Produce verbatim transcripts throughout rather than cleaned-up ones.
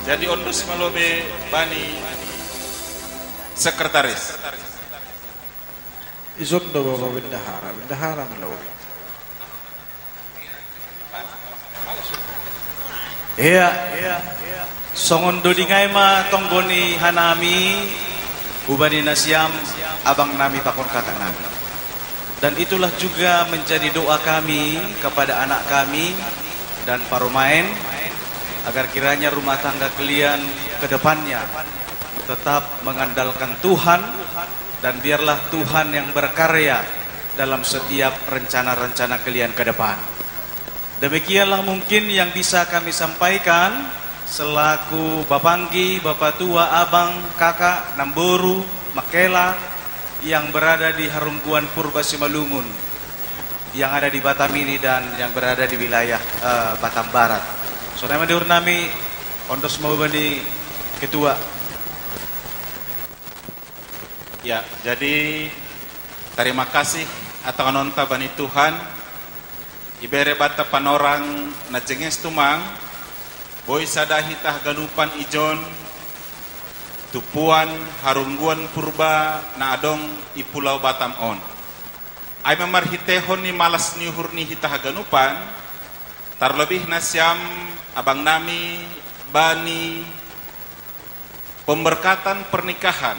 Jadi ondos malobe bani sekretaris. Izondo Bapak Bendahara, Bendahara malobe. Iya, iya. Songon dodingai ma tonggoni hanami hubani nasiam abang nami pakon kakak nami. Dan itulah juga menjadi doa kami kepada anak kami dan parumaen, agar kiranya rumah tangga kalian ke depannya tetap mengandalkan Tuhan, dan biarlah Tuhan yang berkarya dalam setiap rencana-rencana kalian ke depan. Demikianlah mungkin yang bisa kami sampaikan selaku bapanggi, bapatua, abang, kakak, namboru, makela yang berada di Harungguan Purba Simalungun, yang ada di Batam ini dan yang berada di wilayah eh, Batam Barat. Sonai ma di uhur nami, ondos ma hubani ketua. Ya, jadi terima kasih atanganonta bani Tuhan, ibere banta panorang na jenges tumang, boi sada hita haganupan ijon, tumpuan Harungguan Purba na adong i Pulau Batam on. Ai ma marhitehon ni malas ni uhur ni hita haganupan, tarlobih nasiam abang nami bani pemberkatan pernikahan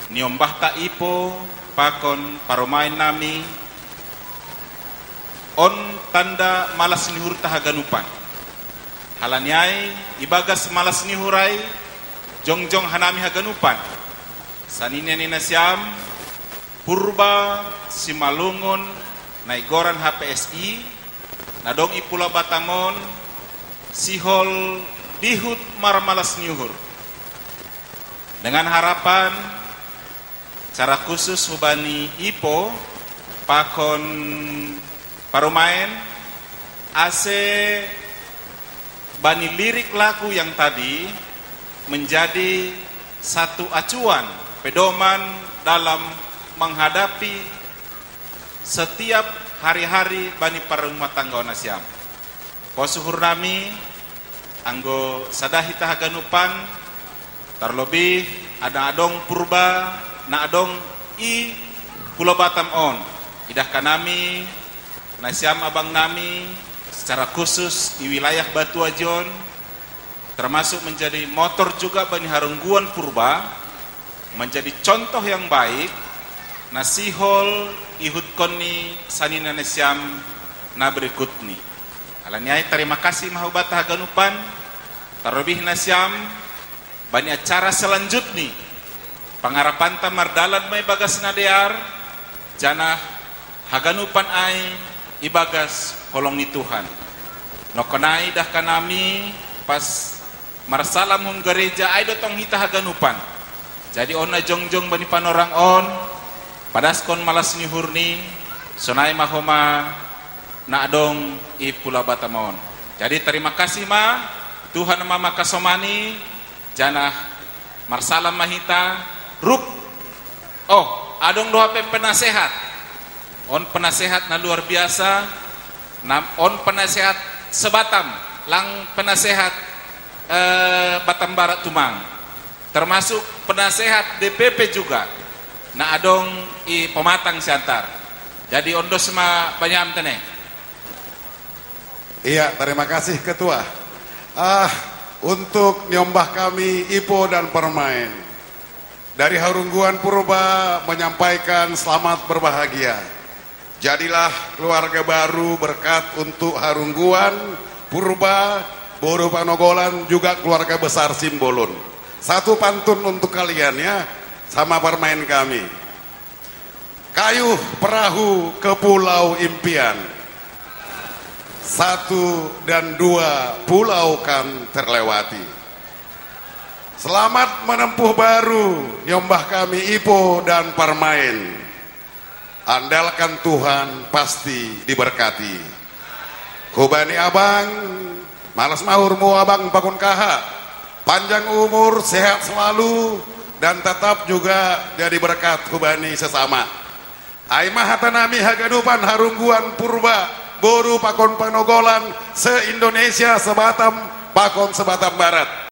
ni ombahta Ipo pakon parumaen nami, on tanda malas ni uhurta haganupan. Halani ai, ibagas malas ni uhur ai, jongjong hanami haganupan. Sanina ni nasiam, Purba Simalungun, na igoran H P S I, na adong i Pulau Batam on, sihol dihut marmalas ni uhur. Dengan harapan, secara khusus hubani Ipo pakon parumaen, ase bani lirik lagu yang tadi menjadi satu acuan, pedoman dalam menghadapi setiap hari-hari bani parrumah tanggaon nasiam. Pos uhur nami, anggo sada hita haganupan, tarlobih na adong Purba na adong i Pulau Batam on, idahkan nami nasiam abang nami secara khusus di wilayah Batu Aji on, termasuk menjadi motor juga bani Harungguan Purba, menjadi contoh yang baik na sihol ihutkon ni sanina nasiam na berikut ni. Halani ai, terima kasih ma hubanta haganupan, tarlobih nasiam bani acara selanjutni. Pangarapanta mardalan ma ibagas na dear, janah haganupan ai ibagas holong ni Tuhan. Nongkon ai idahkan nami pas marsalam hum gareja ai do tong hita haganupan. Jadi on na jongjong bani panorang on, padaskon malas ni uhur ni, sonai ma homa na adong i Pulau Batam on. Jadi terima kasih ma, Tuhan ma mangkasomani, janah marsalam ma hita, rup. Oh, adong do hape penasehat. On penasehat na luar biasa, na on penasehat se-Batam, lang penasehat eh, Batam Barat tumang. Termasuk penasehat D P P juga, na adong i Pematang Siantar. Jadi ondos ma bani am tene. Iya, terima kasih Ketua. Ah, untuk nyombah kami Ipo dan parumaen, dari Harungguan Purba menyampaikan selamat berbahagia. Jadilah keluarga baru berkat untuk Harungguan, Purba, Boru Panogolan, juga keluarga besar Simbolon. Satu pantun untuk kalian ya, sama parumaen kami. Kayuh perahu ke pulau impian. Satu dan dua pulau kan terlewati. Selamat menempuh baru, nyombah kami Ipo dan parumaen. Andalkan Tuhan, pasti diberkati. Hubani abang, malas ma uhurmu abang pakon kakak. Panjang umur, sehat selalu, dan tetap juga jadi berkat hubani sesama. Ai ma hata nami haganupan Harungguan Purba, Boru pakon Panogolan, se-Indonesia, se-Batam pakon se-Batam Barat.